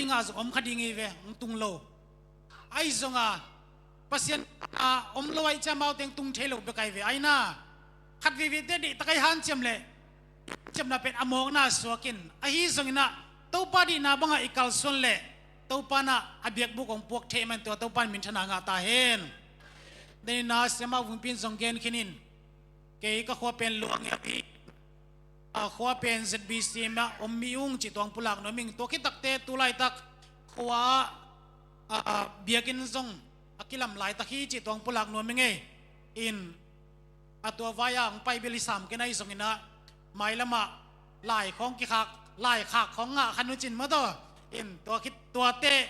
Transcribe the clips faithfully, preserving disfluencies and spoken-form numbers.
dingah zong om kha ding hi ve, hong tung lo. Ahi zongah Pasian a om lo ahih ciang amaute hong tung thei lo bek ahi ve. Ahi na, khat veve te deihtak a i hanciam leh, hanciamna pen a mawkna suak in, ahi zongin ah Topa deihna bangah i kalsuan leh Topa in ah a biakbuk hong puak thei ahih manin tua Topa in minthanna ngah ta hen. Denin ah Siamah Vungpi in zong gen khin in, kei ka khua pen Luang hi a, khua pen Z B C mah om mi ung cih tua hong pulak nuam ing. Tua khit takteh tu laitak khua ah, ah, biakinn zong a kilam laitak hi cih tua hong pulak nuam ing ei. In, a tua vai-ah hong pai bel i sam kei na, ahi zongin ah mailamah lai khawng kikhak, lai khak khawng ngah kha nu cin maw taw. In, tua khit, tuate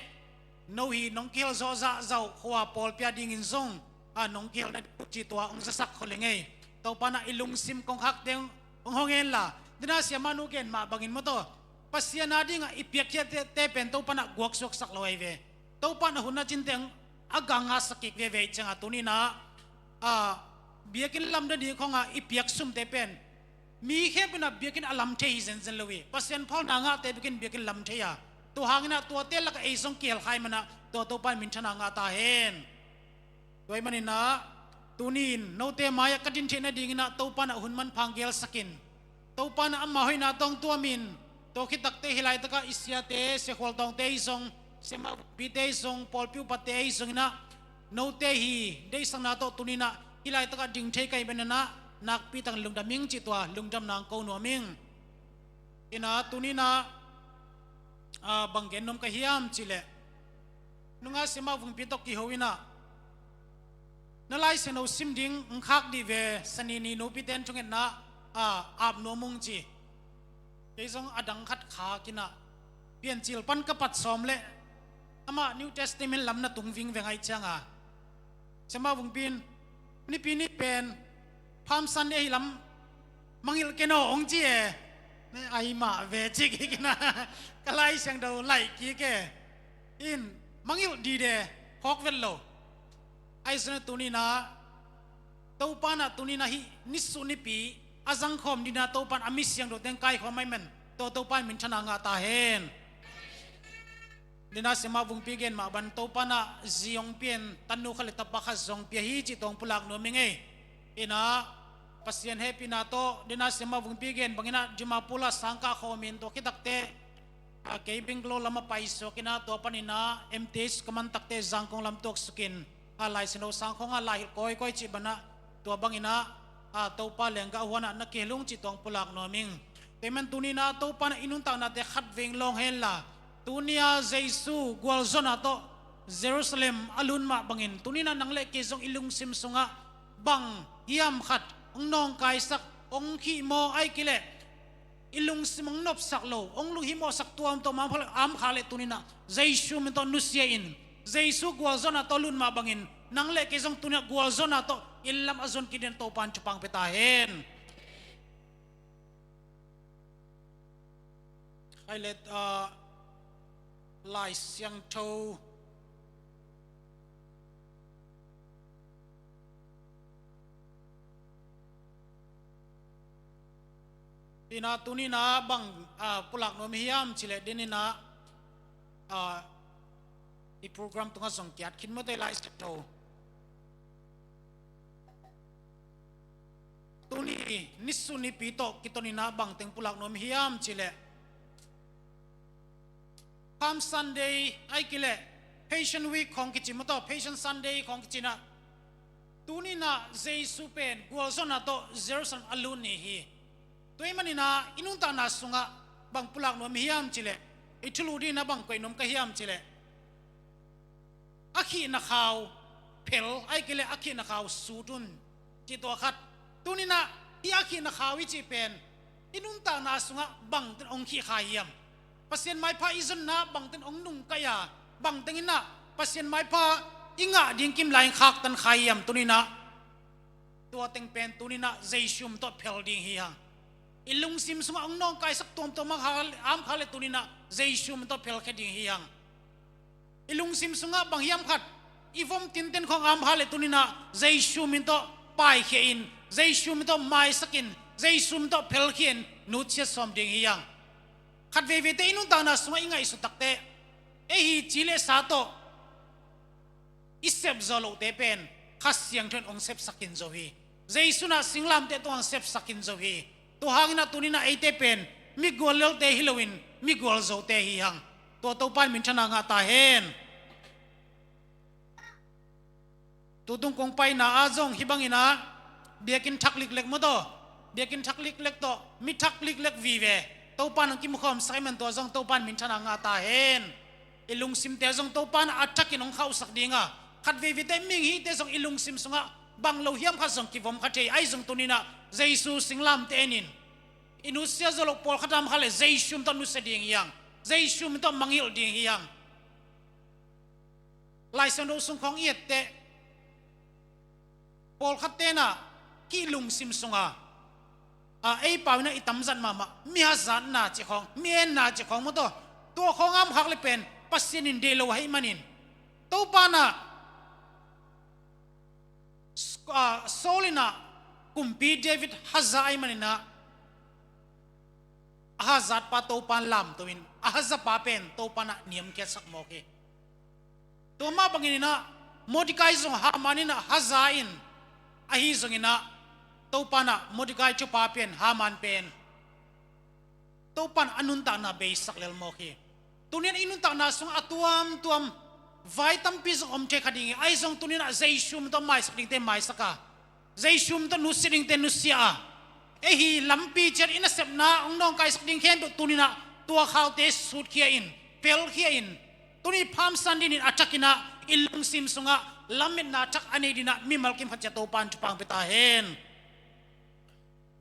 no hi nong kihel zawh zah zauh khua pawlpi a dingin zong, a, nong kihelna ding uh cih tua hong zasak khol ing ei. Topa in ah i lungsim kongkhakte hong hong hen la, denin ah Siamah nu gen mah bangin maw taw, Pasian a dingah i piakkhiatte, te pen Topa in ah guaksuaksak lo ahi ve. Topa in a hun a cin teng a gah ngahsak kik veve ahih ciangah tuni-in ah, a, biakinn lamdang ding khawngah i piak sumte pen mi khempeuh in ah biakinn a lam thei hi zenzen lo hi. Pasian phalna ngahte bekin biakinn lam thei a, tua hangin ah tuate lakah ei zong kihel kha ahih manin ah tua Topa in minthanna ngah ta hen. Tua ahih manin ah tuni-in note mai-ah ka din theih nadingin ah Topa in ah hun manpha hong gelsak in, Topa in ah ama hoihna tawh hong tuam in, tua khit takteh hih laitakah i siate, Sia Khual Tawngte ahi zong, Siamah Vungpite ahi zong, pawlpi upate ahi zongin ah note hi deihsakna tawh tuni-in ah hih laitakah ding thei ka hih manin ah nakpi takin lungdam ing cih tua lungdamna hong ko nuam ing. In ah tuni-in ah, a, bang gen nuam ka hiam cih leh, nungah Siamah Vungpi tawh kiho in ah, na Lai Siangtho sim ding hong khak dih ve, Sanini nupite in thungetna, a, ap nuam ung ci. Kei zong a dang khat khak in ah, Piancil pan ka pat sawm leh amah New Testament lam na tung vingveng ahih ciangah, Siamah Vungpi in, nipi ni pen Palm Sunday hi lam mangngilh ken aw hong ci e. Ahi mah ve ci kik in ah, ka Lai Siangtho laih kik e. In, mangngilh dide, phawk vet lo. Ahi zongin ah tuni-in ah, Topa in ah tuni-in ah hih nisuh nipi a zangkhawm dingin ah Topa in a mi siangthote hong kaikhawm ahih manin tua Topa in minthanna ngah ta hen. Denin ah Siamah Vungpi gen mah bang Topa in ah zi hong pia in, tanu khat leh tapa khat zong pia hi cih tua hong pulak nuam ing ei. In ah Pasian hehpihna tawh denin ah Siamah Vungpi gen bangin ah Dimapur ah sang kah khawm in, tua khit takteh, a, kei Bangalore lam ah paisuak in ah, tua panin ah M T H ka man takteh Zangkong lam tuaksuk in, a, Lai Siangtho sang khawngah lai hilh kawikawi cih bangin ah, tua bangin ah, a, Topa lenggah huan ah na kihel ung cih tua hong pulak nuam ing. Tua ahih manin tuni-in ah Topa in ah i nuntaknate khatvei hong lawng hen la, tuni-a Jesu gualzawhna tawh Jerusalem a lut mah bangin tuni-in ah nang leh kei zong i lungsim sungah bang hiam khat hong nawngkaisak, hong khih maw, ahih kei leh i lungsim hong nopsak lo, hong lunghimawhsak tuamtuam a om kha leh, a om kha leh tuni-in ah Jesu min tawh nusia in, Jesu gualzawhna tawh lut mah bangin nang leh kei zong tuni-in ah gualzawhna tawh inn lam a zuan kik dingin Topa in thupha hong pia ta hen. Khai let, ah, Lai Siangtho. Ina tuni-in ah bang, ah, pulak nuam hiam cih leh, tuni-in ah, ah, i program tungah zong kiat khin maw teh Lai Siangtho. Tuni nisuh nipi tawh kiton in ah bang teng pulak nuam hiam cih leh, Palm Sunday ahih kei leh Passion Week khawng kici maw tawh, Passion Sunday khawng kici in ah, tuni-in ah Jesu pen gualzawhna tawh Jerusalem a lut ni hi. Tua ahih manin ah i nuntakna sungah bang pulak nuam hiam cih leh, i thulu dingin ah bang koih nuam ka hiam cih leh, a khihna khau phel ahih kei leh a khihna khau sut un, cih tua khat. Tuni-in ah hih a khihna khau i cih pen i nuntakna sungah bangten hong khih kha hiam? Pasian maipha i zonna bangten hong nungkaih a, bangteng in ah Pasian maipha i ngah ding kim lai-in khaktan kha hiam tuni-in ah? Tua teng pen tuni-in ah Jesu min tawh phel ding hi hang. I lungsim sungah hong nawngkaisak tuamtuam a om kha leh tuni-in ah Jesu min tawh phelkhia ding hi hang. I lungsim sungah bang hiam khat i vom tinten khawng a om kha leh tuni-in ah Jesu min tawh paikhia in, Jesu min tawh maisak in, Jesu min tawh phelkhia in nutsiat sawm ding hi hang. Khat veve te i nuntakna sungah i ngaihsut takteh, Ei hi ci le sa tawh i sep zo lote pen Kha Siangtho in hong sepsak khin zo hi. Jesu in ah singlamteh tawh hong sepsak khin zo hi. Tua hangin ah tuni-in ah eite pen migual lelte hi loin migual zote hi hang. Tua Topa in minthanna ngah ta hen. Tutung kong paina ah zong hih bangin ah biakinn thak liklek maw taw, biakinn thak liklek tawh mi thak liklek vive Topa in hong kimukhawmsak ahih man tua zong Topa in minthanna ngah ta hen. I lungsimte zong Topa in ah a thakin hong khauhsak ding a, khat veivei teh mihing hihte zong i lungsim sungah bang lo hiam khat zong kivom kha thei. Ahi zong tuni-in ah Jesu singlamteh en in, i nusia zo loh pawlkhat a om kha leh Jesu min tawh nusia ding hi hang, Jesu min tawh mangngilh ding hi hang. Lai Siangtho sung khawng i et teh pawlkhatte in ah hih lungsim sungah, a, ei pau in ah i tamzat mahmah, mi hazatna cih khawng, mi enna cih khawng maw taw, tua khawng a om khak leh pen Pasian in deih lo ahih manin, Topa in ah, a, Saul in ah kumpi David haza ahih manin ah a hazatpa Topa in lamto in a hazapa pen Topa in ah niamkhiatsak mawk hi. Tua mah bangin ah Mordekai zong Haman in ah haza in, ahi zongin ah Topa in ah Mordekai thupha pia in Haman pen Topa in a nuntakna beisak lel mawk hi. Tuni-in i nuntakna sungah a tuamtuam vai tampi zong om thei kha ding hi. Ahi zong tuni-in ah Jesu min tawh maisak dingte maisak a, Jesu min tawh nusia dingte nusia a, ei hi lampi ciat i nasepna hong nawngkaisak ding khempeuh tuni-in ah tua khaute sutkhia in, pelkhia in, tuni Palm Sunday ni-in a thakin ah i lungsim sungah lametna thak a nei dingin ah mimal kim khat ciat Topa in thupha hong pia ta hen.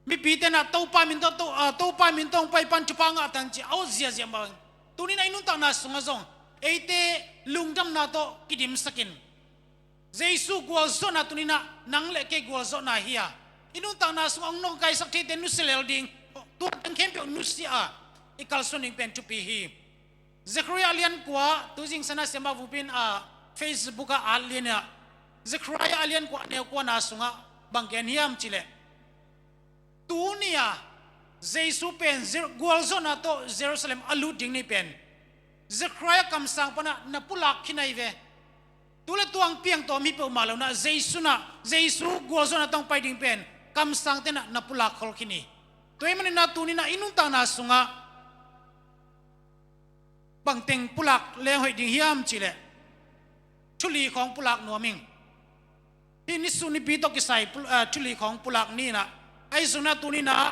Mipite in ah Topa min tawh, To-, a, Topa min tawh hong pai pan thupha ngah ta hen ci a awt ziahziah mah bang, tuni-in ah i nuntakna sungah zong eite lungdamna tawh kidimsak in, Jesu gualzawhna tuni-in ah nang le kei gualzawhna hi a, i nuntakna sungah hong nawngkaisak theite nusia lel ding, tua teng khempeuh nusia a, i kalsuan ding pen thupi hi. Zechariah a lian kua, tu zingsan a siamah vupin, a, Facebook ah at lian ah, Zechariah a lian kua a neu kuana sungah bang gen hiam cih leh, tuni-a Jesu pen Jer-, gualzawhna tawh Jerusalem a lut ding ni pen Zechariah kamsang pan ah na pulak khin ahi ve. Tu le tua hong piang tawm hi peuhmah lo-in ah Jesu in ah, Jesu gualzawhna tawh hong pai ding pen kamsangte in ah na pulak khol khin hi. Tua ahih manin ah tuni-in ah i nuntakna sungah bangteng pulak leng hoih ding hiam cih leh, thu li khawng pulak nuam ing. Hih ni sung nipi tawh kisai pul-, ah, thu li khawng pulak ni-in ah, ahi zongin ah tuni-in ah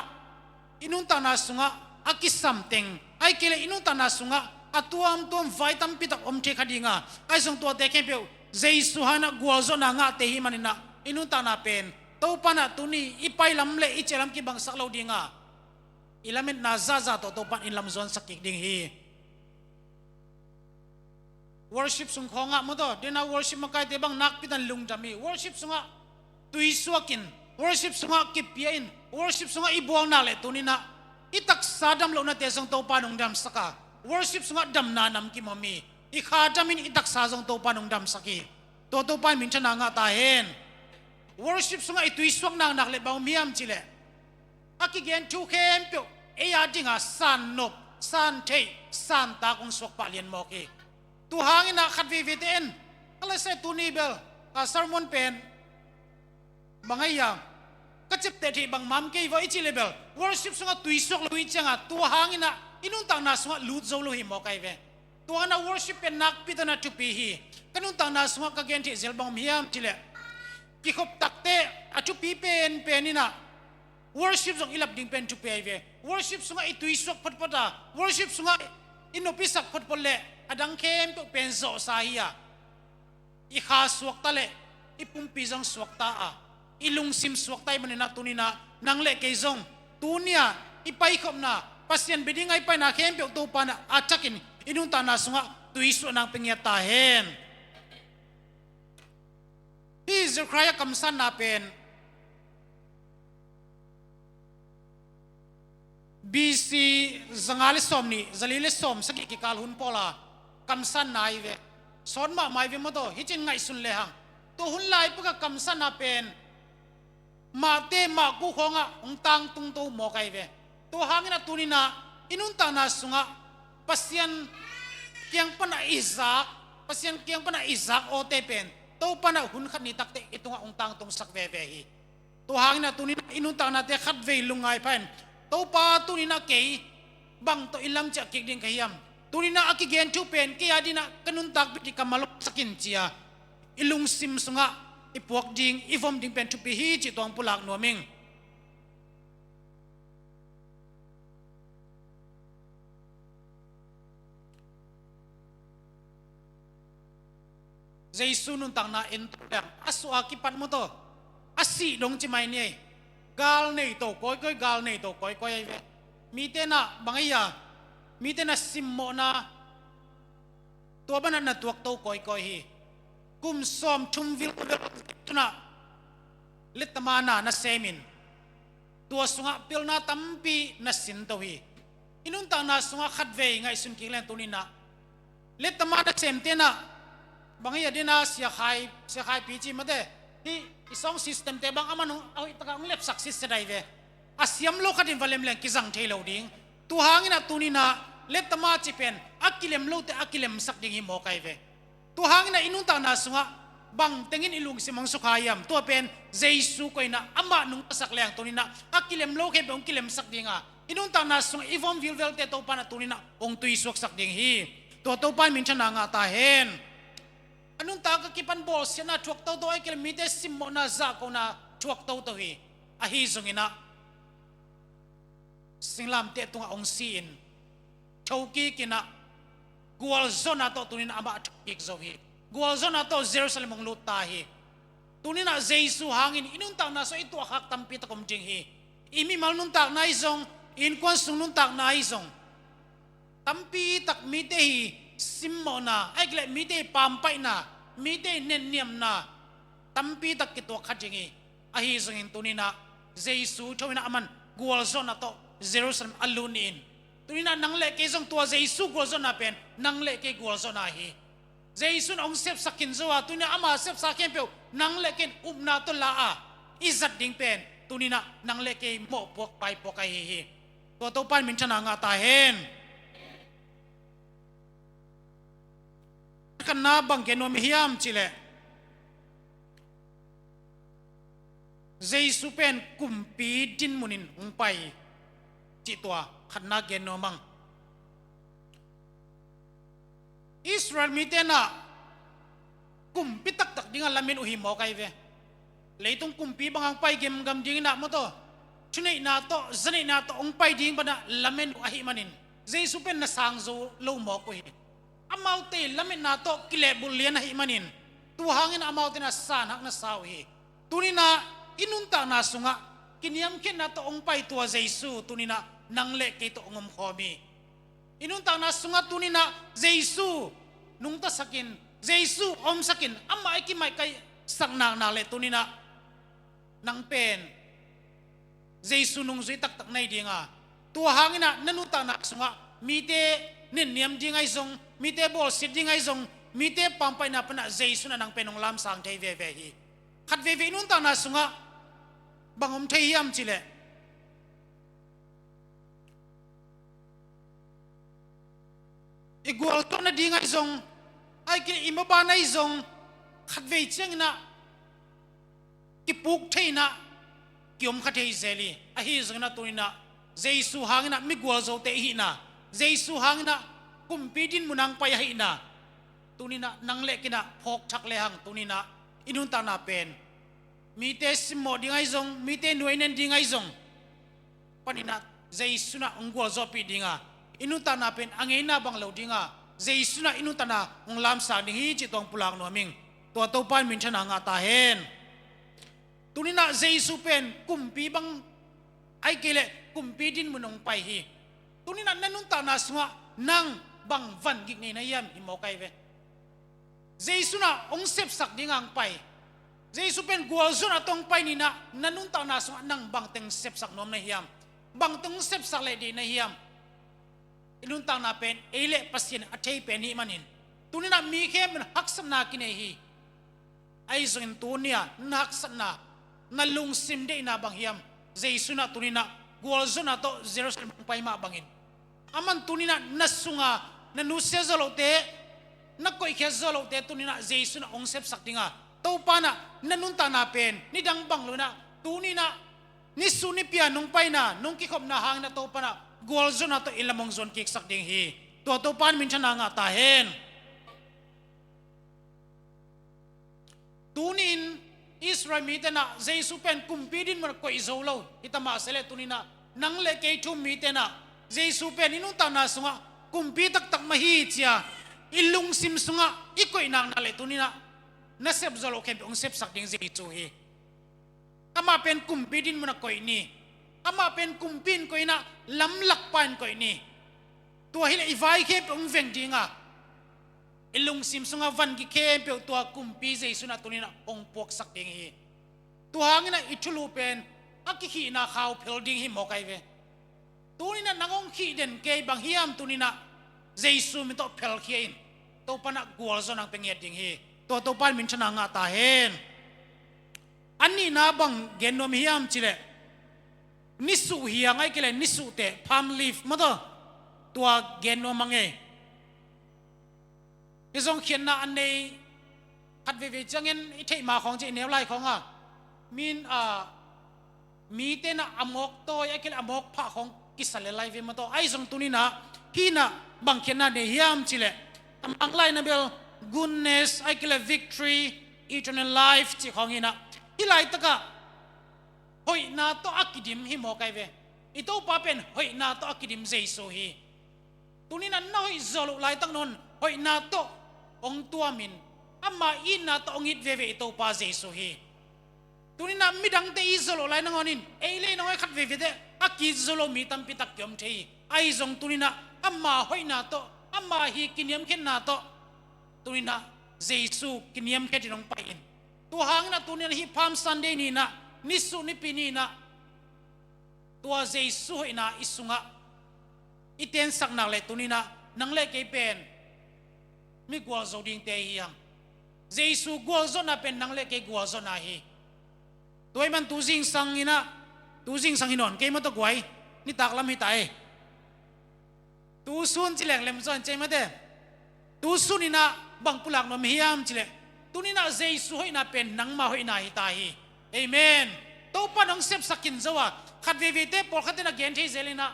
i nuntakna sungah a kisam teng, ahih kei leh i nuntakna sungah a tuamtuam vai tampi tak om thei kha ding a, ahi zong tuate khempeuh Jesu hangin ah gualzawhna ngahte i hih manin ah i nuntakna pen Topa in ah tuni i pai lam le i ciah lam kibangsak lo ding a, i lametna zahzah tawh Topa in lam zuansak kik ding hi. Worship sung khawngah maw taw, dena worship makaite bang nakpi takin lungdam hi. Worship sungah tuisuak in, worship sungah kipia in, worship sungah i bual nak leh tuni-in ah i taksa dam lohnate zong Topa in hong damsak a, worship sungah damna nam kimawm hi. I kha dam in i taksa zong Topa in hong damsak hi. Tua Topa in minthanna ngah ta hen. Worship sungah i tuisuak naknak leh bang om hiam cih leh, a kigen thu khempeuh ei a dinga san nop, san theih, san tak hong suak pah lian mawk hi. Tua hangin ah khat veiveite in, a leh se tuni bel, a, sermon pen bang ahi hiam, ka ciapteh theih bangmah om kei ve i cih leh bel, worship sungah tuisuak lo i hih ciangin tua hangin ah i nuntakna sungah lut zo lo hi mawk ahi ve. Tua hangin ah worship pen nakpi takin ah thupi hi. Ka nuntakna sungah ka gen theih zel bang om hiam cih leh, kikhop takte a thupi penpen in ah worship zong i lap ding pen thupi ahi ve. Worship sungah i tuisuak photphot a, worship sungah i nop i sak photphot leh a dang khempeuh pen zawhsa hi a, i kha suakta leh i pumpi zong suakta a, i lungsim suakta ahih manin ah tuni-in ah nang le kei zong tuni-a i paikhopna, Pasian bia dinga i paina khempeuh Topa in ah a thakin i nuntakna sungah tuisuak nang pia ngiat ta hen. Hih Zechariah kamsanna pen B C zanga le sawmnih, zali le sawmsagih kikal hun pawl a kamsanna ahi ve. Sawt mahmah ahi ve maw taw, hih cih in ngaihsun lehang. Tua hun lai pek a kamsanna pen mahte mahku khawngah hong tangtung to mawk ahi ve. Tua hangin ah tuni-in ah i nuntakna sungah Pasian kiang pana i zak, Pasian kiang pana i zak awte pen Topa na hun khat ni takte i tungah hong tangtungsak veve hi. Tua hangin ah tuni-in ah i nuntaknate khatvei lungngai pha in, Topa, tuni-in ah kei bang tawh i lam ciah kik ding ka hiam? Tuni-in ah a kigen thu pen kei a dingin ah ka nuntakpih ding ka malawsak in, ci-a i lungsim sungah i puak ding, i vom ding pen thupi hi cih tua hong pulak nuam ing. Jesu nuntakna en to leng a suah a kipat maw, tua a sih dong ci mai ni ei. Gal nei to kawikawi, gal nei to kawikawi ahi ve. Mite in ah bang ahi a, mite in ah simmawhna tua banah na tuak to kawikawi hi. Kum sawmthum vilvel sungah lettama na na sem in, tua sungah pilna tampi na sin to hi. I nuntakna sungah khatvei ngaihsun kik leng tuni-in ah lettama na semte in ah bang ahi a, dena siakhai, siakhaipi ci mate, hih i sound systemte bang a man hong, a hoih takah hong lepsak sitset ahi ve. A siam lo khatin va lem leng kizang thei lo ding. Tua hangin ah tuni-in ah lettama cih pen a kilem lote a kilemsak ding hi mawk ahi ve. Tua hangin ah i nuntakna sungah bang tengin i lungsim hong sukha hiam? Tua pen Jesu koihna, amah nungtasak leng tuni-in ah a kilem lo khempeuh hong kilemsak ding a, i nuntakna sungah i vom vilvelte Topa in ah tuni-in ah hong tuisuaksak ding hi. Tua Topa in minthanna ngah ta hen. A nuntak a kipan bawlsiatna thuak toto, ahih kei leh mite simmawhna, zahkona thuak toto hi. Ahi zongin ah singlamteh tungah hong si-in, thokik in ah, gualzawhna tawh tuni-in ah amah thokik zo hi. Gualzawhna tawh Jerusalem hong lut ta hi. Tuni-in ah Jesu hangin i nuntakna sungah i tuahkhak tampi tak om ding hi. I mimal nuntakna ahi zong, i innkuan sung nuntakna ahi zong, tampi tak mite i simmawhna, ahih kei leh mite i pampaihna, mite i nenniamna tampi tak kituak kha ding hi. Ahi zongin tuni-in ah Jesu tho in ah aman gualzawhna tawh Jerusalem a lut ni in. Tuni-in ah nang le kei zong tua Jesu gualzawhna pen nang le kei gualzawhna hi. Jesu in hong sepsak khin zo a, tuni-in ah ama sepsa khempeuh nang le kei in upna tawh la a, i zat ding pen tuni-in ah nang le kei mawhpuak paipuak ahi hi. Tua Topa in minthanna ngah ta hen. Khatna bang gen nuam i hiam cih leh, Jesu pen kumpi dinmun in hong pai, cih tua khatna gen nuam ing. Israel mite in ah kumpi taktak dingah lamen uh hi mawk ahi ve. Leitung kumpi bang hong pai gemgam ding in ah maw, tua thuneihna tawh, zaneihna tawh hong pai ding banah lamen uh ahih manin, Jesu pen na sang zo lo mawk uh hi. Amaute lametna tawh kilehbulh lian ahih manin, tua hangin amaute in ah sanhak na sa uh hi. Tuni-in ah i nuntakna sungah kiniamkhiatna tawh hong pai tua Jesu tuni-in ah nang le kei tawh hong omkhawm hi. I nuntakna sungah tuni-in ah Jesu nungtasakin, Jesu omsakin, amah i kimaikaihsak naknak le tuni-in ah nang pen Jesu nungzui taktak na hi ding a, tua hangin ah na nuntakna sungah mite nenniam ding ahi zong, mite bawlsiat ding ahi zong, mite pampaihna panah Jesu in ah nang pen hong lamsang thei veve hi. Khat veivei i nuntakna sungah bang om thei hiam cih leh, i gualzawh nading ahi zong, ahih kei leh i maban ahi zong, khatvei ciangin ah kipuk thei in ah kiom kha thei zel hi. Ahi zongin ah tuni-in ah Jesu hangin ah migualzote i hihna, Jesu hangin ah kumpi dinmun ah hong pai ahihna tuni-in ah nang le kei in ah phawk thak lehang, tuni-in ah i nuntakna pen mite simmawh ding ahi zong, mite nuainen ding ahi zong, panin ah Jesu in ah hong gualzawhpih ding a, i nuntakna pen a ngeina bang lo ding a, Jesu in ah i nuntakna hong lamsang ding hi cih tua hong pulak nuam ing. Tua Topa in minthanna ngah ta hen. Tuni-in ah Jesu pen kumpi bang, ahih kei leh kumpi dinmun hong pai hi. Tuni-in ah na nuntakna sungah nang bang van gik nei na hiam, hi mawk ahi ve. Jesu in ah hong sepsak ding a hong pai. Jesu pen gualzawhna tawh hong pai ni-in ah na nuntakna sungah nang bangteng sepsak nuam na hiam? Bangteng hong sepsak leh deih na hiam? I nuntakna pen ei le Pasian a thei pen hi manin, tuni-in ah mi khempeuh in haksatna kinei hi. Ahi zongin tuni-a na haksatna, na lungsim deihna bang hiam? Jesu in ah tuni-in ah gualzawhna tawh Jerusalem hong pai mah bangin, aman tuni-in ah na sunga na nusia zawh lohte, na koihkhiat zawh lohte tuninah Jesu in ah hong sepsak ding a, Topa in ah na nuntakna pen nidang bang lo inah tuninah nisuh nipi a nong paina, nong kikhopna hangin ah Topa in ah gualzawhna tawh i lam hong zuan kiksak ding hi. Tua Topa in minthanna ngah ta hen. Tuni-in Israel mite in ah Jesu pen kumpi dinmun ah koih zo lo hi ta mah se leh, tuni-in ah nang le kei thu-um mite in ah Jesu pen i nuntakna sungah kumpi taktak mah hi ci-a i lungsim sungah i koih nakna le tuni-in ah na sep zawh loh khempeuh hong sepsak ding Jesu hi. Amah pen kumpi dinmun ah koih ni. Amah pen kumpi in koih inah lamlakpa in koih ni. Tua hileh i vai khempeuh hong veng ding a, i lungsim sungah vangik khempeuh tua kumpi Jesu in ah tuni-in ah hong puaksak ding hi. Tua hangin ah i thulu pen a kikhihna khauphel ding hi mawk ahi ve. Tuni-in ah nang hong khih den kei bang hiam, tuni-in ah Jesu min tawh phelkhia in, Topa in ah gualzawhna hong pia ngiat ding hi. Tua Topa in minthanna ngah ta hen. A nihna bang gen nuam hiam cileh, nisuh hiang ahih kei leh nisuhte, palm leaf mah tawh, tua gen nuam a ngei. Hih zong khiatna a nei khat veivei ciangin i theih ma khawng ci, i neu lai khawng a, min a, mite in ah a mawk tawi ahih kei leh a mawk phah khawng kisa lel lai ve mah tawh. Ahi zong tuni-in ah hih in ah bang khiatna nei hiam cileh, a mang lai-in ah bel goodness ahih kei leh victory, eternal life cih khawng hi-in ah, hih laitakah hoihna tawh a kidim hi mawk ahi ve. I Topa pen hoihna tawh a kidim Jesu hi. Tuni-in ah na hoih zawh loh laitak nawn hoihna tawh hong tuamin, ama itna tawh hong it veve i Topa Jesu hi. Tuni-in ah midangte it zawh loh lai nangawn in ei le nang hoih khat veivei teh a ki-it zo lo mi tampi tak kiom thei hi. Ahi zong tuni-in ah ama hoihna tawh, ama hi kiniamkhiatna tawh tuni-in ah Jesu kiniamkhiat in hong pai in. Tua hangin ah tuni-in ah hih Palm Sunday ni-in ah, nisuh nipi ni-in ah, tua Jesu hoihna i sungah i tensak nak leh tuni-in ah nang le kei pen mi gualzo dingte hi hang. Jesu gualzawhna pen nang le kei gualzawhna hi. Tua ahih man tu zingsang in ah, tu zingsang hi nawn kei mah tawh guai, nitak lam hi ta e. Tu sun ci leng lem zaw in ci ei mate. Tu sun in ah bang pulak nuam hiam cileh, tuni-in ah Jesu hoihna pen nangma hoihna hi ta hi. Amen. Topa in hong sepsak khin zo a, khat veiveite pawlkhatte in ah gen thei zel in ah,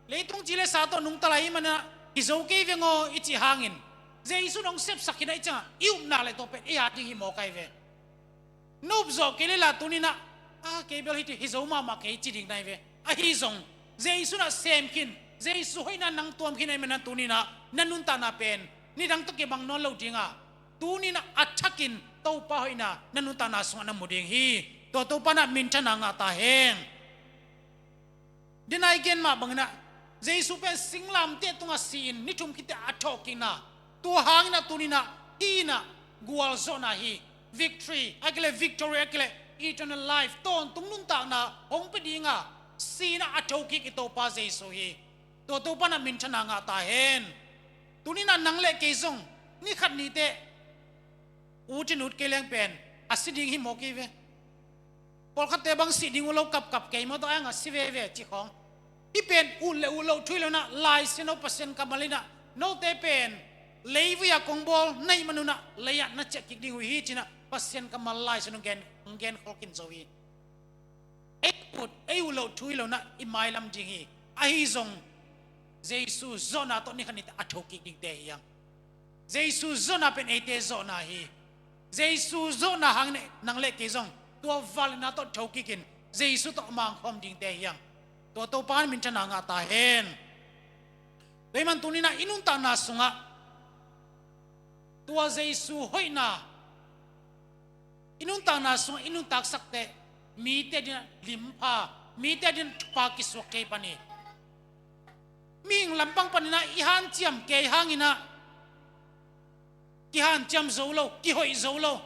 leitung ci le sa tawh nungta lai ahih manin ah hi zo kei veng aw i cih hangin, Jesu in hong sepsak khin ahih ciangah i upna le tua pen ei a ding hi mawk ahi ve. Na up zawh kei leh la tuni-in ah, a, kei bel hih hi zo mahmah kei ci ding na hi ve. Ahi zong Jesu in ah sem khin, Jesu hoihna in nang tuam khin ahih manin ah tuni-in ah na nuntakna pen nidang tawh kibang nawn lo ding a, tuni-in ah a thakin Topa hoihna na nuntakna sungah na mu ding hi. Tua Topa in ah minthanna ngah ta hen. Denai gen mah bangin ah Jesu pen singlamteh tungah si-in ni thum khit teh a thawhkikna, tua hangin ah tuni-in ah hih in ah gualzawhna hi. Victory ahih kei leh, victory ahih kei leh, eternal life, tawntung nuntakna hong pia ding a, si-in ah a thokik i Topa Jesu hi. Tua Topa in ah minthanna ngah ta hen. Tuni-in ah nang le kei zong ni khat ni teh ut in ut kei leng pen a si ding hi mawk hi ve. Pawlkhatte bang sih ding uh lo, kapkap kei mah tawh, a, a si veve ci khawng. Hih pen ut le ut loh thu hi lo-in ah, Lai Siangtho Pasian kammal in ah, note pen leivui-a kong bawl na hih manun ah lei-ah na ciah kik ding uh hi ci-in ah Pasian kammal Lai Siangtho in hong gen, hong gen khol khin zo hi. Ei ut, ei ut loh thu hi lo-in ah i mailam ding hi. Ahi zong Jesu zawhna tawh ni khat ni teh a thokik dingte hi hang. Jesu zawhna pen eite zawhna hi. Jesu zawhna hangin nang le kei zong tua vangliatna tawh thokikin Jesu tawh mangkhawm dingte hi hang. Tua Topa in minthanna ngah ta hen. Tua ahih man tuni-in ah i nuntakna sungah tua Jesu hoihna i nuntakna sungah i nuntaksak teh mite adingin ah limpha, mite adingin ah thupha kisuak thei pan hi. Mihing lampang panin ah i hanciam kei hangin ah kihanciam zo lo, kihoih zo lo.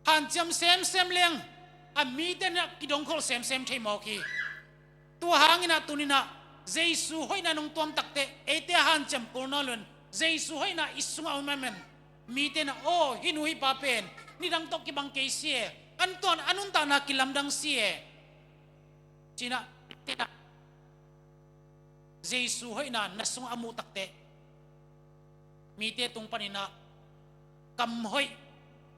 Hanciam semsem leng a mite adingin ah kidongkholh semsem thei mawk hi. Tua hangin ah tuni-in ah Jesu hoihna in hong tuam tak teh eite a hanciam kul nawn lo-in Jesu hoihna i sungah om ahih man mite in ah, aw, hih nu hih pa pen nidang tawh kibang kei si e, a nuntakna kilamdang si e, ci-in ah, Jesu hoihna na sungah a muh tak teh mite tung paninah kam hoih,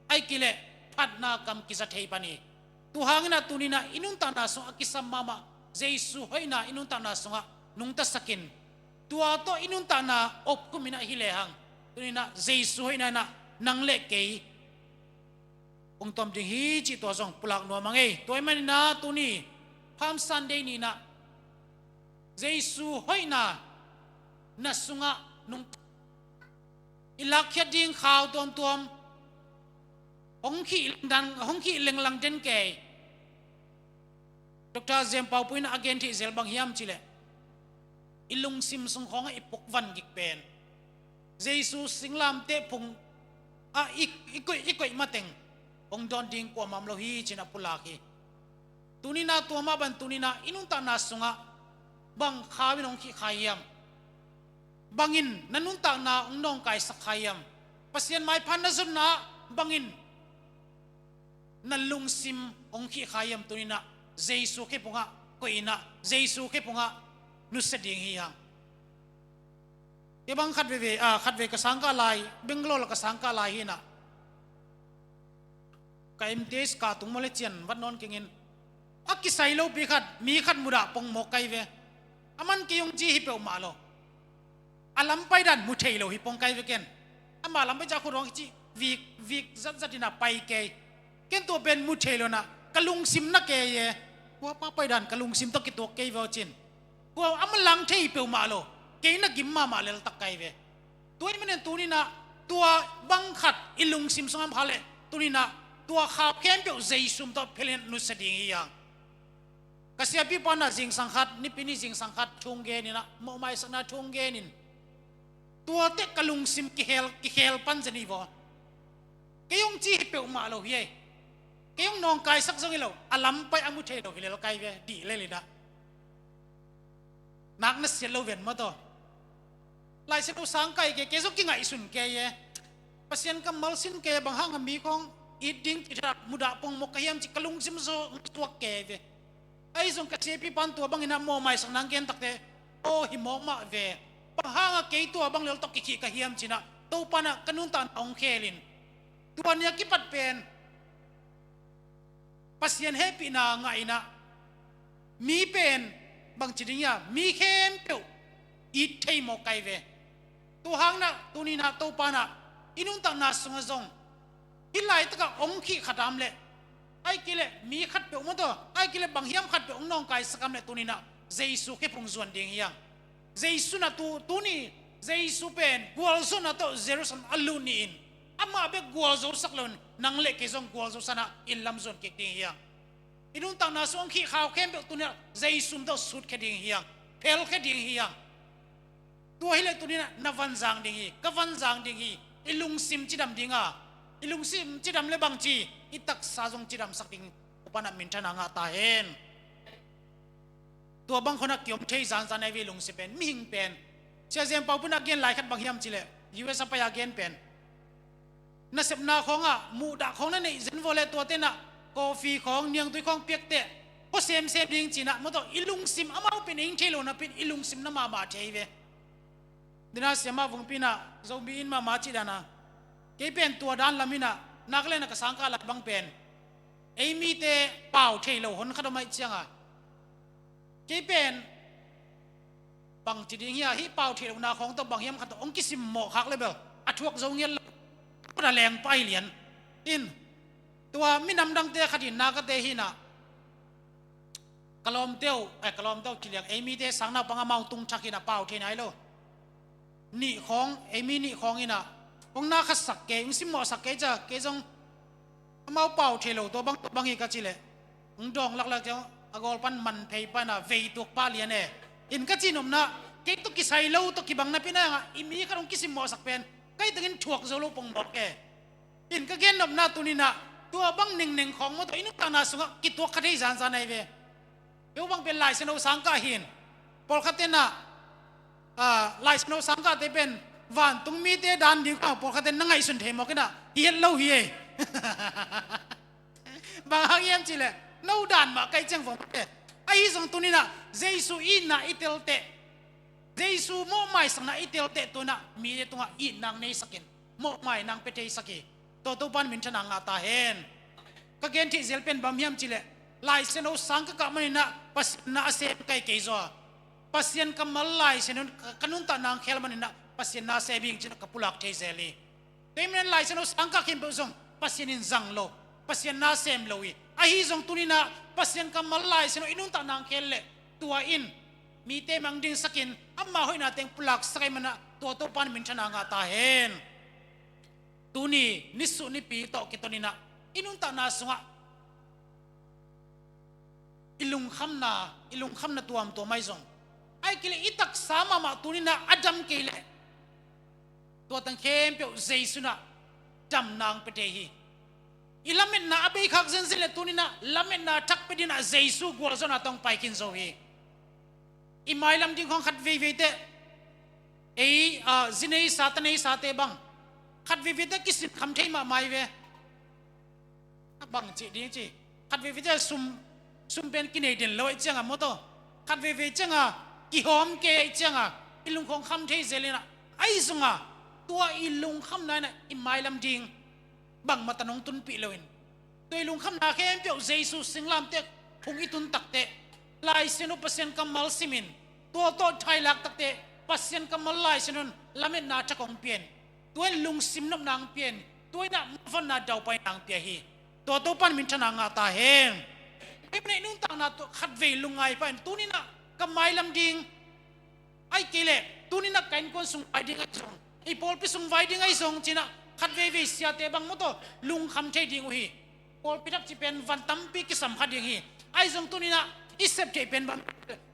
ai kileh phatna kam kiza thei pan hi. Tuhanginah tuninah i nuntakna sungah a kisam mahmah Jesu hoihna i nuntakna sungah nungtasakin, tua tawh i nuntakna opkhuminah hi lehang, tuninah Jesu hoihna inah nang le kei hong tuam ding hi cih tua zong pulak nuam a ngei. Tua ahih maninah tuni Palm Sunday ninah Jesu hoihna na sungah nung i lakkhiat ding khau tuamtuam hong khih lenglang, hong khih lenglang den kei. Doctor Zem Pau Pu in a gen theih zel bang hiam cileh, i lungsim sung khawngah i pukvan gik pen Jesu singlamteh phung ah i, i koih, i koih mateng hong dawn ding kuamah om lo hi cinah pulak hi. Tuninah tua mah ban tuninah i nuntakna sungah bang khau in hong khih kha hiam? Bangin na nuntakna hong nawngkaisak kha hiam? Pasian maipha na zonna ah bangin na lungsim hong khih kha hiam? Tuninah Jesu khephungah koihinah Jesu khephungah nusia ding hi hang. Kei bang khat veve, ah, khat ve ka sangkah lai, Bangalore la ka sangkah lai hinah ka M T S kah tung maw le cian vat nawn kengin, a kisai lopi khat, mi khat mudah pongmawk kai ve. A man kei hong ci hi peuhmah lo. A lam paidan mu thei lo hi pong kai ve ken. Ama lam pai ciah khut hong ci vik vik zatzat inah pai kei. Ken tua pen mu thei lo nah ka lungsim na kei e. Kua pa paidan ka lungsim tawh kituak kei ve aw cin. Kua a man lang thei hi peuhmah lo. Kei na gim mahmah leltak kai ve. Tua ahih manin tuninah tua bang khat i lungsim sungah om kha leh tuninah tua khau khempeuh Jesu min tawh phelin nusia ding hi hang. Ka siapipa nah zingsang khat, nipi ni zingsang khat thu hong geninah, mawhmaisakna thu hong genin, tuate ka lungsim kikhel, kikhel pan zen hi vaw. Kei hong ci hi peuhmah lo hi ei. Kei hong nawngkaisak zong hi lo, a lam pai a mu thei lo hi lel kai ve, dih lel inah. Nak na siat lo ven maw taw. Laisiangtho sang kai kei, kei zong kingaihsun kei e. Pasian kammal sin kei e, bang hanga mi khawng it ding cih thadah mudah pongmawk ka hiam cih ka lungsim zaw hong tuak kei ve. Ahi zong ka siapipan tua banginah mawhmaisakna hong gen takte, aw hi mawk mah ve. Bang hanga kei tua bang lel tawh kikhih ka hiam cinah Topanah ka nuntakna hong khelin. Tua ni a kipat pen Pasian hehpihna ngah inah mi pen bangci ding hia, mi khempeuh it thei mawk kai ve. Tua hanginah tuninah Topanah i nuntakna sungah zong hih laitakah hong khih khat a om leh, ai kileh mi khatpeuh maw taw, ai kileh bang hiam khatpeuh hong nawngkaisak a om leh tuninah Jesu khephung zuan ding hi hang. Jesu na tu, tuni Jesu pen gualzawhna tawh Jerusalem a lut ni-in amah bek gualzosak loin nang le kei zong gualzo sanah inn lam zuan kik ding hi hang. I nuntakna sung hong khih khau khempeuh tuninah Jesu min tawh sutkhia ding hi hang. Phelkhia ding hi hang. Tua hileh tuninah na vanzang ding hi, ka vanzang ding hi. I lungsim cidam dinga, i lungsim cidam le bangci, i taksa zong cidamsak ding Topanah minthanna ngah ta hen. Tua bang khonah kiom thei zanzan ahi ve lungsim pen, mihing pen. Sia Zem Pau Pu in a gen lai khat bang hiam cileh, U S a pai a gen pen, nasepna khawngah muhdah khawng na neih zen vawleh tuatenah coffee khawng, niangtui khawng piakteh khuasemsem ding cinah maw taw, i lungsim amau pen ing thei lo napi-in i lungsim na mahmah thei ve. Dina siamah vungpi inah Zomi inn mahmah cih dana, kei pen tua dan lam inah Nagaland a ka sangkah lai bang pen ei mite pau thei lo hon khat om ahih cianga, kei pen bangci ding hia, hih pau theih lohna khawng tawh bang hiam khat tawh hong kisimmawh khak le bel a thuak zo ngiat lo. Khuta leng pai lian in, tua minam dangte khat in Nagate hinah ka lawmte uh, eh, ka lawmte uh ci liang, ei mite sang naupang amau tung thak hinah pau thei nai lo. Nih khawng, ei mi nih khawng inah hong na khat sak kei, hong simmawh sak kei cia, kei zong amau pau thei lo, tua bang tua bang hi ka cileh hong dawng laklak ciang a gawl pan man phei pana vei tuak pah lian e. In ka cih nopna, kei tawh kisai lo tawh kibang napi-in a, i mi khat hong kisimmawhsak pen ka hi tengin thuak zo lo pongmawk e. In ka gen nopna tuninah tua bang nengneng khawng maw taw i nuntakna sungah kituak kha thei zanzan ahi ve. Kei uh bang pen Laisiangtho sangkah hin. Pawlkhat tenah, ah, Laisiangtho sangkahte pen vantung mite dan ding kha, pawlkhat ten na ngaihsun thei mawk inah hi het lo hi ei. Bang hang hiam cileh no dan mah kai ciang vawm te. Ahi zong tuninah Jesu itna i telteh Jesu mawhmaisakna i telteh tu-in ah mite tungah itna nang neisak in, mawhmai nang pia theisak hi. Tua Topa in minthanna ngah ta hen. Ka gen theih zel pen bang hiam cih leh, Lai Siangtho sang ka kah manin ah Pasian na a sem ka hi kei zaw a, Pasian kammal Lai Siangtho in ka, ka nuntakna hong khel manin ah Pasian na a sem hi ing ci-in ah ka pulak thei zel hi. Tua ahih manin Lai Siangtho sang kah khempeuh zong Pasian in zang lo, Pasian na a sem lo hi. Ahi zong tuni-in ah Pasian kammal Lai Siangtho i nuntakna hong khel leh, tua in mite mang dingsak in, ama hoihna teng pulaksak ahih manin ah tua Topa in minthanna ngah ta hen. Tuni nisuh nipi tawh kiton in ah i nuntakna sungah i lungkhamna, i lungkhamna tuamtuam ahi zong, ahih kei leh i taksa mahmah tuni-in ah a dam kei leh, tua teng khempeuh Jesu in ah damna hong pia thei hi. I lametna a bei khak zenzen leh tuni-in ah lametna thak pia dingin ah Jesu gualzawhna tawh hong pai khin zo hi. I mailam ding khawng khat veivei teh, ei, ah, zi neisa, ta neisate bang khat veivei teh kisinkham thei mahmah hi ve. A bang cih ding ci. Khat veivei ciang sum, sum pen kinei den lo ahih ciangin maw tawh, khat veivei ciangin kihawm kei ahih ciangin i lung khawng kham thei zel in ah, ahi zongin tua i lungkhamna in ah i mailam ding bangmah tan hong tunpih loin, tua i lungkhamna khempeuh Jesu singlamteh hong i tun takteh, Lai Siangtho Pasian kammal simin, tua tawh thailak takteh Pasian kammal Lai Siangtho in lametna thak hong pia in, tua in lungsim nopna hong pia in, tua in ah mavonna daupaina hong pia hi. Tua Topa in minthanna ngah ta hen. Ei, i nuntakna tawh khatvei lungngai pah in, tuni-in ah ka mailam ding, ahih kei leh tuni-in ah ka innkuan sung vai ding ahi zong, i pawlpi sung vai ding ahi zong ci-in ah khat veivei siate bang maw tawh lungkham thei ding uh hi. Pawlpi thak cih pen van tampi kisam kha ding hi. Ahi zong tuni-in ah i sep theih pen bang,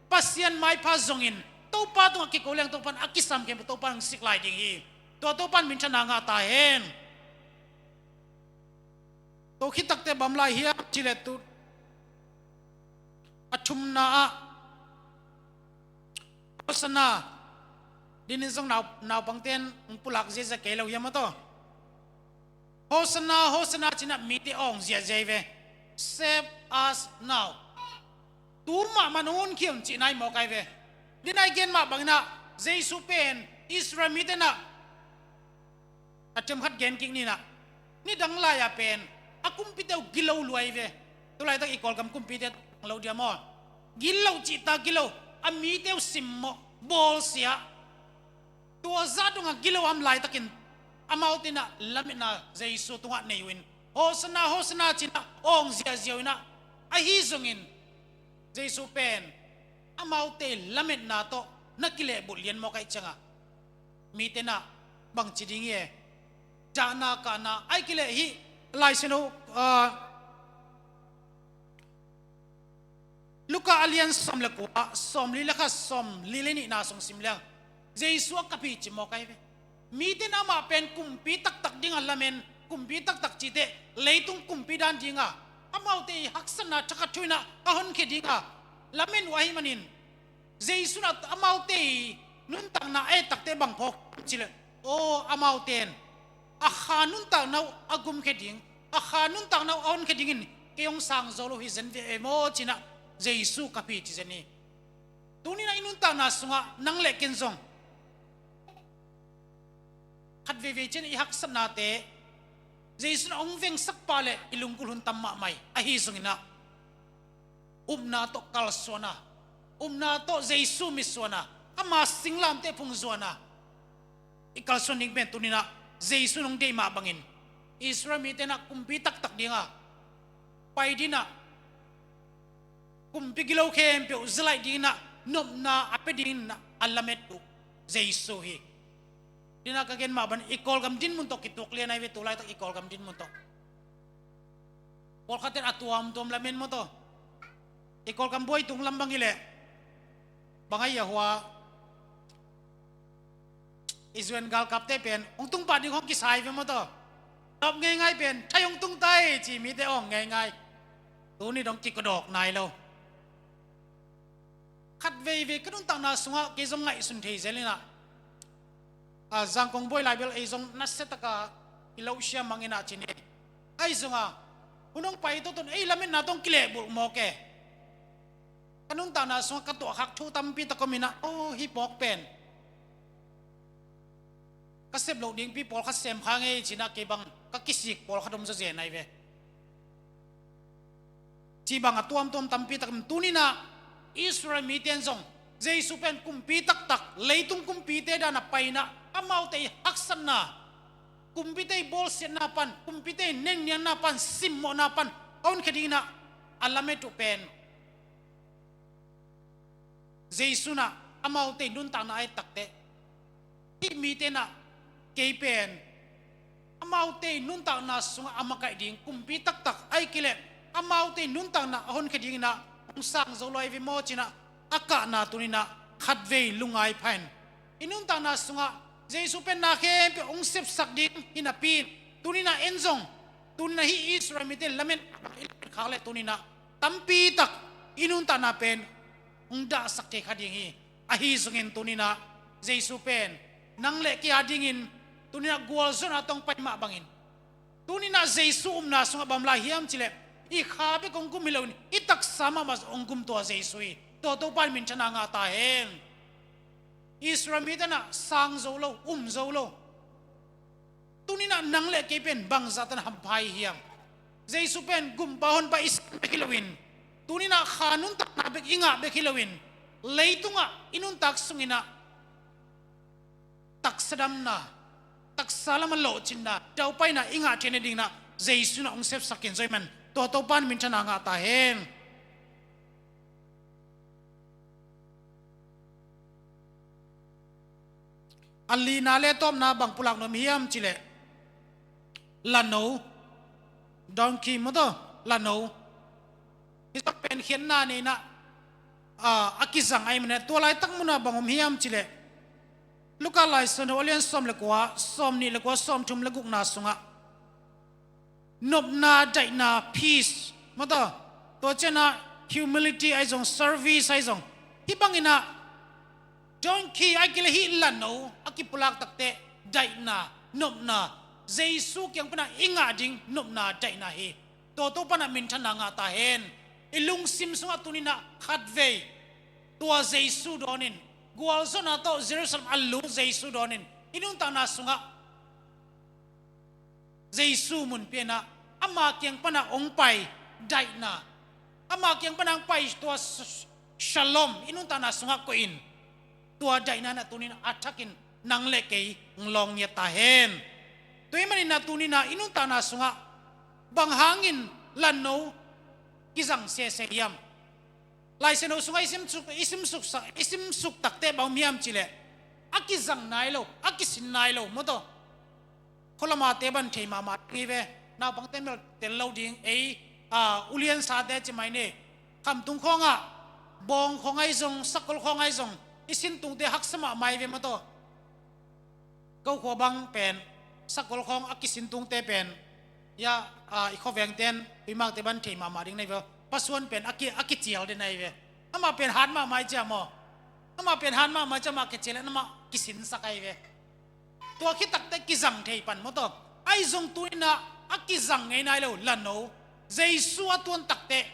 Pasian maipha zongin Topa tungah kiko leng Topa in a kisam khempeuh Topa in hong sik lai ding hi. Tua Topa in minthanna ngah ta hen. Tua khit takteh bang lai hiam cih leh tu, a thumna ah Hosanna, dinin zong nau, naupangte'n hong pulak ziahziah kei lo hiam maw tawh. Hosanna, Hosanna ci-in ah mite awng ziahziah hi ve. Save us now. Tu mahmah in hong honkhia un cihna hi mawk ahi ve. Dinin i gen mah bangin ah Jesu pen Israel mite'n ah, a themkhat gen kik ni in ah, nidang lai-a pen a kumpite uh gilo lua hi ve. Tulaitak i Kawlgam kumpite tawh lo diam aw. Gilo cihtak gilo, a mite uh simmawh, bawlsia. Tua zah dongah gilo a om laitakin amaute in ah lametna Jesu tungah nei uh in, Hosanna, Hosanna ci-in ah awng ziahziah uh in ah, ahi zongin Jesu pen amaute lametna tawh na kilehbulh lian mawk ahih ciangin mite in ah bangci ding hi e. Dahna kahna, ahih kei leh hih Lai Siangtho, ah, Luka a lian sawm le kua, sawmli le khat, sawmli le nihna sung sim leng, Jesu a kap hi ci mawk ahi ve. Mite in amah pen kumpi taktak dingin lamen, kumpi taktak cih teh leitung kumpi dan dingin amaute i haksatna thakhat thu-in ah a honkhia dingin lamen uh ahih manin, Jesu in ah amaute i nuntakna a et takteh bang phawk cih leh, aw, amaute in a kha nuntakna uh a gumkhia ding, a kha nuntakna uh a honkhia dingin kei hong sang zo lo hi zen ve ei maw ci-in ah Jesu kap hi ci zen hi. Tuni-in ah i nuntakna sungah nang le ken zong khat veivei ciang i haksatnate Jesu in hong vengsak pah leh i lunggulh hun tam mahmah hi. Ahi zongin ah upna tawh kalsuan a, upna tawh Jesu mitsuan a, ama singlamteh phung zuan a i kalsuan ding pen tuni-in ah Jesu in hong deih mah bangin Israel mite in ah kumpi taktak dingin pai dingin ah, kumpi gilo khempeuh zalaih dingin ah nopna a pia dingin ah a lamet uh Jesu hi. Dinin ah ka gen mah bangin i Kawlgam dinmun tawh kituak lian ahi ve, tu laitak i Kawlgam dinmun tawh. Pawlkhatte in a tuamtuam lamen maw tawh. I Kawlgam buai tung lam bang hi leh, bang ahi a hua, i U N galkapte pen hong tung pah ding hong kisai ve maw tawh. Tawp ngeingai pen thai hong tung tai ci mite awng ngeingai. Tuni dong kikudawk nai lo. Khat veivei ka nuntakna sungah kei zong ngaihsun thei zel in ah, a, Zangkong buai lai bel ei zong nasia takin i lo sia mang in ah ci ni. Ahi zongin hun hong pai tawh tun ei lametna tawh hong kilehbulh mawk e. Ka nuntakna sungah ka tuahkhak thu tampi tak om inah, oh, hih pawk pen ka sep loh dingpi pawlkhat sem kha ngei cinah kei bang ka kisik pawlkhat om zawzen ahi ve. Cih bang a tuamtuam tampi tak om. Tuninah Israel mite in zong Jesu pen kumpi taktak, leitung kumpite dan a painah amaute i haksatna, kumpite i bawlsiatna pan, kumpite i nengnianna pan, simmawhna pan a honkhia dinginah a lamet uh pen Jesu inah amaute i nuntakna a et takteh, hih mite inah kei pen amaute i nuntakna sungah a makaih ding kumpi taktak, ahih kei leh amaute i nuntakna a honkhia dinginah hong sang zo lo ahi ve maw cinah a kahna tuninah khatvei lungngai pha in. I nuntakna sungah Jesu pen na khempeuh hong sepsak ding hi napi in, tuninah en zong, tuninah hih Israel mite lamet i lamet khak leh tuninah tampi tak i nuntakna pen hong dahsak thei kha ding hi. Ahi zongin tuninah Jesu pen nang le kei a dingin tuninah gualzawhna tawh hong pai mah bangin, tuninah Jesu upna sungah bang lai hiam cih leh i kha bek hong gum hi loin i taksa mahmah hong gum tua Jesu hi. Tua Topa in minthanna ngah ta hen. Israel mite inah sang zo lo, um zo lo. Tuninah nang le kei pen bangzah tan hampha i hiam? Jesu pen gumpa honpa i sang bek hi loin, tuninah kha nuntakna bek i ngah bek hi loin, leitungah i nuntak sunginah taksa damna, taksa lamah lawhcinna, daupaina i ngah theihna dinginah Jesu inah hong sepsak in. Zo ahih man tua Topa in minthanna ngah ta hen. A lina le tawpna bang pulak nuam hiam cih leh, lano, donkey maw taw, lano. Hih zong pen khiatna nei inah, a, a kizang ahih manin tua laitak munah bang om hiam cih leh, Luka Lai Siangtho a lian sawm le kua, sawm nih le kua, sawm thum le gukna sungah nopna, daihna, peace maw taw, tua ciangah humility ahi zong, service ahi zong, hih banginah donkey ahih kei leh hih lano a kipulak takteh daihna, nopna, Jesu kiang panah i ngah ding nopna, daihna hi. Tua Topa inah minthanna ngah ta hen. I lungsim sungah tuninah khatvei tua Jesu dawnin, gualzawhna tawh Jerusalem a lut Jesu dawnin, i nuntakna sungah Jesu mun pia inah ama kiang panah hong pai daihna, ama kiang panah hong pai tua s-, shalom i nuntakna sungah koih in. Tua daihna inah tuninah a thakin nang le kei hong lawng ngiat ta hen. Tua ahih maninah tuninah i nuntakna sungah bang hangin lano kizang sese hiam? Lai Siangtho sungah i simsuk, i simsuk sa, i simsuk takteh bang om hiam cih leh, a kizang nai lo, a kisin nai lo maw taw. Khualamate bang thei mahmah ding hi ve. Naupangte mel tel lo ding, ei, a, uliansate ci mai ni. Khamtung khawngah bawng khawng ahi zong, sakol khawng ahi zong, i sintungte haksa mahmah hi ve maw taw. Ko khua bang pen sakol khawng a kisintungte pen, ya, a, i khuavengte in, Tuimakte bang thei mahmah ding na hi ve. Pasuan pen a ki, a kicial den na hi ve. Amah pen hat mahmah hi ciah maw. Amah pen hat mahmah hi ciah, amah kicial in amah kisinsak ahi ve. Tua khit takteh kizang thei pan maw taw. Ahi zong tuninah a kizang ngei nai lo lano, Jesu a tuan takteh,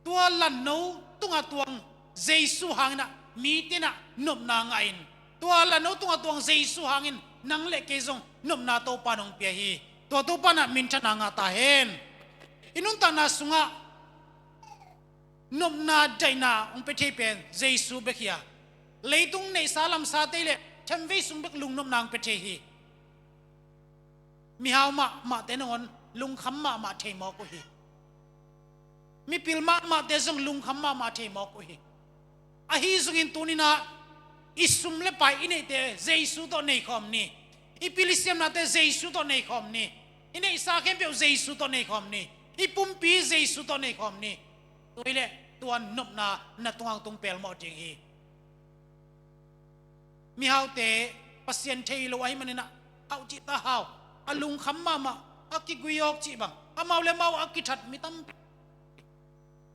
tua lano tungah tuang Jesu hanginah mite inah nopna ngah in, tua lano tungah tuang Jesu hangin nang le kei zong nopna Topa in hong pia hi. Tua Topa inah minthanna ngah ta hen. I nuntakna sungah nopna, daihna hong pia thei pen Jesu bek hi a, leitung neihsa lamsate le themvei sung bek lungnopna hong pia thei hi. Mihau mahmahte nangawn lungkham mahmah thei mawk uh hi. Mipil mahmahte zong lungkham mahmah thei mawk uh hi. Ahi zongin tuninah i sum le pai i neihte Jesu tawh neikhawm ni. I pil i siamnate Jesu tawh neikhawm ni. I neihsa khempeuh Jesu tawh neikhawm ni. I pumpi Jesu tawh neikhawm ni. Tua hi leh tua nopna na tungah hong tung pelmawh ding hi. Mihaute Pasian thei lo ahih maninah hau cih ta hau, a lungkham mahmah, a kiguiawk cih bang, amau le amau a kithat mi tampi.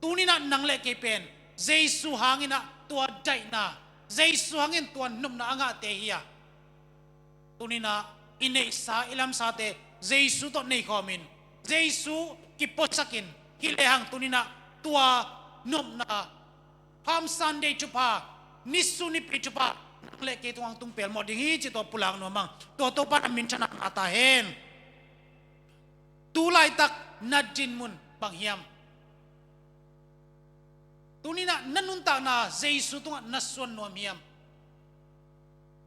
Tuninah nang le kei pen Jesu hanginah tua daihna, Jesu hangin tua nopna a ngahte hi a, tuninah i neihsa i lamsate Jesu tawh neikhawmin, Jesu kipuasakin, hi lehang tuninah tua nopna, Palm Sunday thupha, nisu nipi thupha, nang le kei tungah tung pelmawh ding hi cih tua pulak nuam ing. Tua Topa in a minthanna ngah ta hen. Tu laitak na dinmun bang hiam? Tuni-in ah na nuntakna Jesu tungah na suan nuam hiam?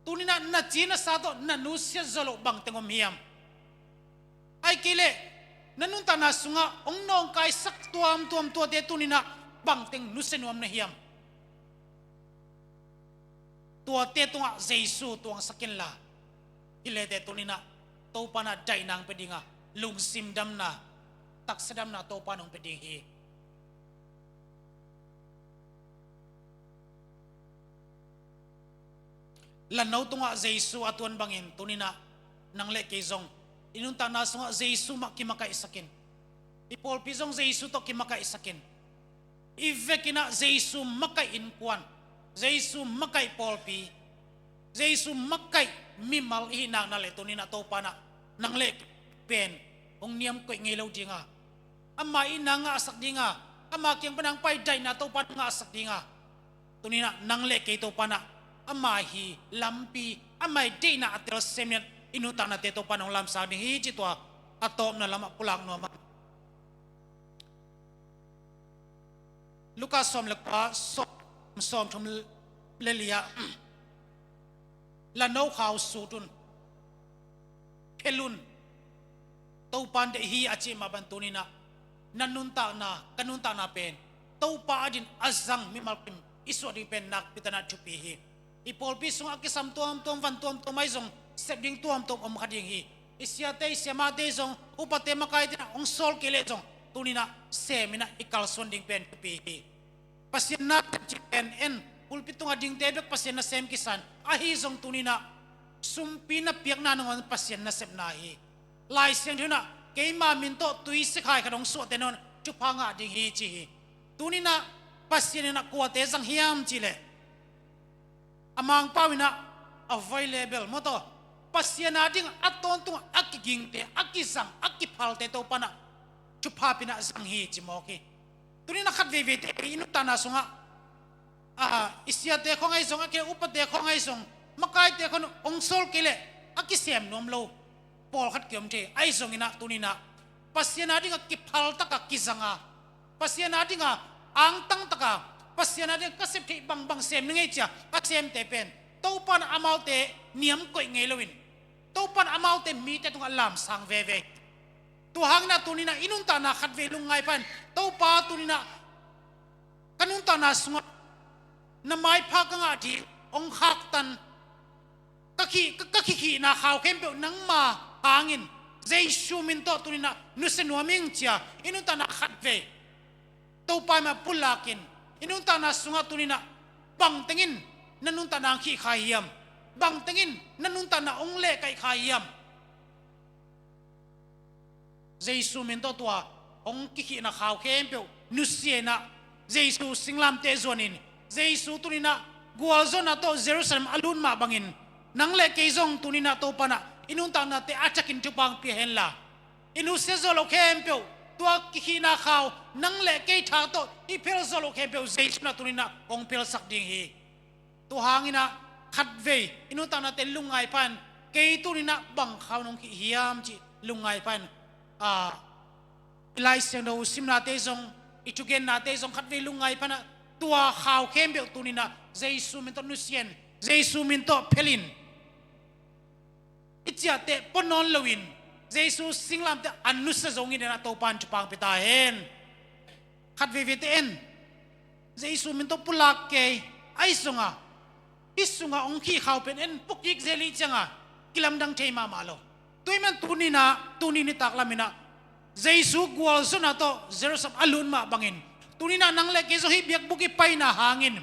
Tuni-in ah na ci na sa tawh na nusia zawh loh bangteng om hiam? Ahih kei leh na nuntakna sungah hong nawngkaisak tuamtuam tuate tuni-in ah bangteng nusia nuam na hiam? Tuate tungah Jesu tuangsak inla, hi leh teh tuni-in ah Topa in ah daihna hong pia ding a, lungsim damna, taksa damna Topa in hong pia ding hi. Lanno tungah Jesu a tuan bangin tuni-in ah nang le kei zong i nuntakna sungah Jesu mah kimakaihsak in, i pawlpi zong Jesu tawh kimakaihsak in, i vekin ah Jesu makaih innkuan, Jesu makaih pawlpi, Jesu makaih mimal i hih nak leh tuni-in ah Topa in ah nang le kei pen hong niamkoih ngei lo ding a, ama itna ngahsak ding a, ama kiang pan hong pai daihna Topa in ngahsak ding a, tuni-in ah nang le kei Topa in ah ama hi lampi, ama hi deihna a telsiam in i nuntaknate Topa in hong lamsang ding hi cih tua a tawpna lamah pulak nuam ing. Luka sawm le kua, sawm, sawmthum le li-ah, lanno khau sut un, phel un, Topa in deih hi a cih mah bang tuni-in ah na nuntakna, ka nuntakna pen Topa adingin a zang mimal kim i suah ding pen nakpi takin ah thupi hi. I pawlpi sungah a kisam tuamtuam, van tuamtuam ahi zong sep ding tuamtuam om kha ding hi. I siate, i siamahte zong, upate, makaite in ah hong sawl kei leh zong tuni-in ah sem in ah i kalsuan ding pen thupi hi. Pasian nasep cih pen en, pulpit tungah dingte bek Pasian nasem kisa in, ahi zong tuni-in ah sumpi na piakna nangawn Pasian nasepna hi. Lai Siangtho in ah keima min tawh tui sikhai khat hong suahte nangawn thupha ngah ding hi ci hi. Tuni-in ah Pasian in ah kuate zang hiam cih leh, a Mangpau in ah available maw, tua Pasian ading a tawntung a kigingte, a kizang, a kiphalte Topa in ah thupha pia in ah zang hi ci mawk hi. Tuni-in ah khat veiveite i nuntakna sungah, a, i siate khawng ahi zong, a kei upate khawng ahi zong, makaite khawng hong sawl kei leh a kisem nuam lo pawlkhat kiom thei. Ahi zongin ah tuni-in ah Pasian ading a kiphal tak a kizang a, Pasian ading a angtang tak a, Pasian ading a ka sep theih bangbang sem ning ei ci a a semte pen Topa in ah amaute niamkoih ngei loin, Topa in ah amaute mite tungah lamsang veve. Tua hangin ah tuni-in ah i nuntakna khatvei lungngaih pha in, Topa, tuni-in ah ka nuntakna sungah na maipha ka ngah ding hong khaktan, ka khi, ka, ka khikhihna khau khempeuh nangma hangin Jesu min tawh tuni-in ah nusia nuam ing ci a i nuntakna khatvei Topa mah pulak in, i nuntakna sungah tuni-in ah bangteng in na nuntakna hong khih kha hiam? Bangteng in na nuntakna hong lehkaih kha hiam? Jesu min tawh tua hong kikhihna khau khempeuh nusia in ah, Jesu singlamteh zuanin, Jesu tuni-in ah gualzawhna tawh Jerusalem a lut mah bangin, nang le kei zong tuni-in ah Topa in ah i nuntaknate a thakin thupha hong pia henla, i nusia zawh loh khempeuh, tua kikhihna khau, nang le kei tha tawh i phel zawh loh khempeuh Jesu in ah tuni-in ah hong phelsak ding hi. Tua hangin ah khatvei i nuntaknate lungngaih pha in, kei tuni-in ah bang khau nong khih hiam cih lungngaih pha in, a, i Lai Siangtho simnate zong, i thugennate zong khatvei lungngaih pha in ah, tua khau khempeuh tuni-in ah Jesu min tawh nusia in, Jesu min tawh phel in, i ciahteh pua nawn loin Jesu singlamteh a nusia zongin in ah Topa in thupha hong pia ta hen. Khat veiveite en, Jesu min tawh pulak kei, ahi zong a, hih sungah hong khih khau pen en pukik zel i hih ciang a kilamdang thei mahmah lo. Tua ahih man tuni-in ah, tuni nitak lamin ah Jesu gualzawhna tawh Jerusalem a lut mah bangin, tuni-in ah nang le kei zong hih biakbuk i paina hangin,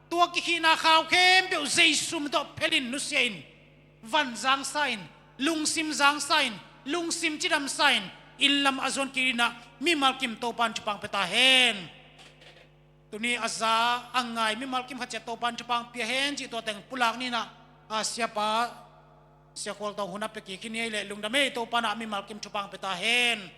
tua kikhihna khau khempeuh Jesu min tawh phel in, nusia in, van zangsa in, lungsim zangsa in, lungsim cidamsa in, inn lam a zuan kik in ah mimal kim Topa in thupha hong pia ta hen. Tuni a za a ngai mimal kim khat ciat Topa in thupha hong pia hen cih tua teng pulak ni in ah, a, siapa, Sia Khual Tawng hun a pia kik hi ni ei leh, lungdam ei, Topa in ah mimal kim thupha hong pia ta hen.